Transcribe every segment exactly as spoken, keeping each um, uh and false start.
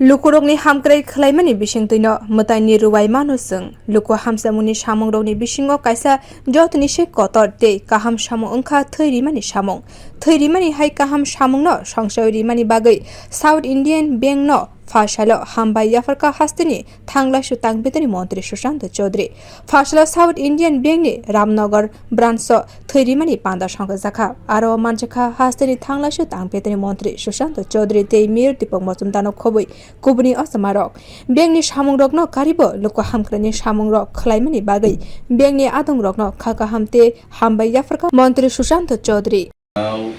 Lukurokni hamkrai khwlaimani bisingtwino mwtaini rwai mano chwng. Luku hamsamungni samungrokni bisingo kaisa jotoni se kotor tei kaham samung wngkha thwi rimani samung. Thwi rimani hai kaham samungno songchaui rimani bagwi South Indian Bank no pha salo hambai yapharkha hasteni thanglaisu tangpetani montri Sushanta Chaudhary. Pha salo South Indian Bank ni Ramnagar branch o thwi rimani panda songkha jakha. Aro manjakha hasteni thanglaisu tangpetani montri Sushanta Chaudhary tei Mayor Deepak Majumdar no khobwi kubuni ochomarok. Bank ni samungrokno karibo luku hamkraini samungrok khwlaimani bagwi bank ni adongrokno kha kaham tei hambai yapharkha montri Sushanta Chaudhary. Now,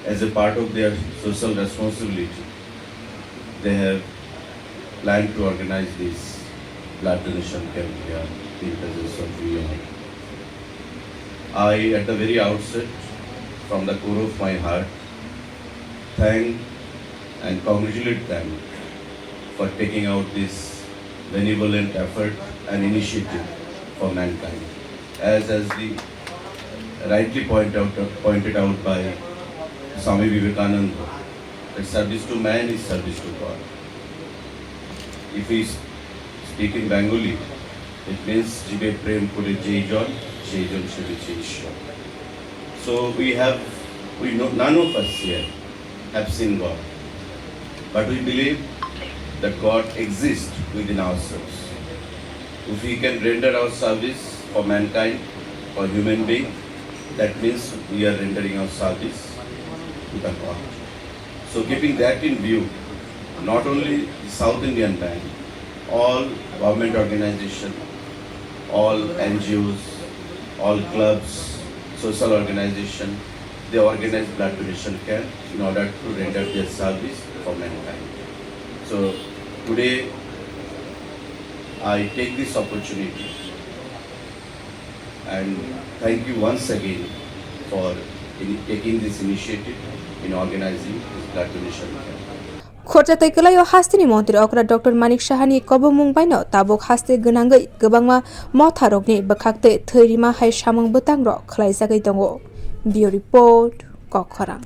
as a part of their social responsibility, they have planned to organize this blood donation camp here in presence of you all. I, at the very outset, from the core of my heart, thank and congratulate them for taking out this benevolent effort and initiative for mankind. As, as the rightly point out, pointed out by Swami Vivekananda, that service to man is service to God. If we speak in Bengali, it means "Jibe prem kore jei jon, sei jon sebe sei Ishwar." So we have, we know, none of us here have seen God. But we believe that God exists within ourselves. If we can render our service for mankind, for human being, that means we are rendering our service to the God. So keeping that in view, not only the South Indian Bank, all government organization, all N G Os, all clubs, social organization, they organize blood donation camp in order to render their service for mankind. So today I take this opportunity and thank you once again for in taking this initiative in organizing this blood donation camp. Khorcha tei kwlaio hasteni montri okra Doctor Manik Sahani kobomung baino tabuk haste gwnangwi kwbangma motharokni bwkhak tei thwi rima hai samung bwtangrok khwlaijagwi tongo. Bureau Report, Kokkhorang.